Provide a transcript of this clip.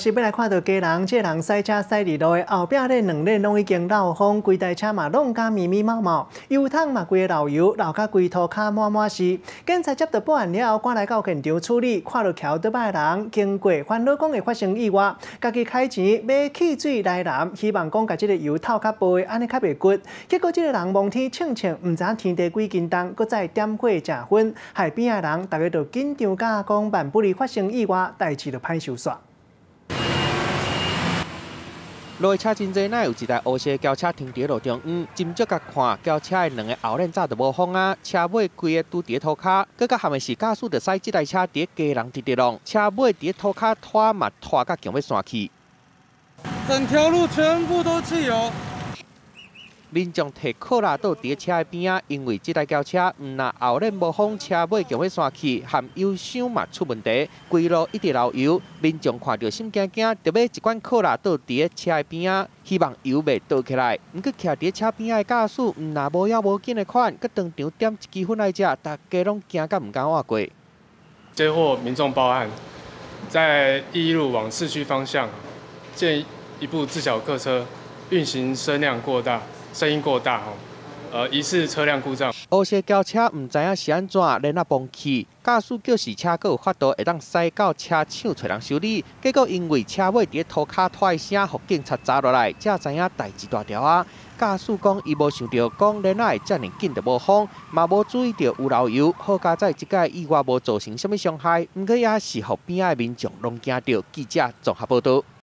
是欲來看著基隆，這个人駛車駛佇路的後壁咧兩輪攏已經漏風，規台車嘛弄甲密密麻麻，油桶嘛規个漏油，漏甲規塗跤滿滿是。警察接到報案了後，趕來到現場處理，看著騎歐多擺的人經過，煩惱講會發生意外，家己開錢買汽水來淋，希望講共這个油透較薄的，按呢較袂骨。結果這个人望天衝衝，毋知影天地幾斤重，閣再點火食薰，害邊仔的人逐家就緊張甲講萬不利發生意外，代誌就歹收煞。路的車真濟，哪會有一台烏色轎車停佇路中央？斟酌共看，轎車的兩个後輪早就無風啊，車尾規个拄佇塗跤。閣較譀的是，駕駛著駛這台車佇基隆直直弄，車尾佇塗跤拖嘛拖甲強欲散去。整條路全部都汽油。民眾提靠籃倒佇車的邊仔，因為這台轎車毋但後輪無風，車尾強欲散去，含油箱嘛出問題，規路一直漏油。民眾看著心驚驚，就買一罐可樂倒佇車的邊仔，希望油袂倒起來。毋過徛佇車邊仔的駕駛，毋但無要無緊的款，閣當場點一支薰來食，大家攏驚甲毋敢倚過。接獲民眾報案，在一路往市區方向，見一部自小客車運行聲量過大。聲音過大，吼，疑似車輛故障。烏色轎車毋知影是按怎連仔崩去，駕駛叫示車閣有法度會當駛到車廠揣人修理，結果因為車尾佇塗跤拖的聲，予警察查落來，才知影代誌大條啊。駕駛講伊無想著講輪仔會遮爾緊就無風，嘛無注意著有漏油，好佳哉這擺意外無造成啥物傷害，毋過也是予邊仔的民眾攏驚著。記者綜合報導。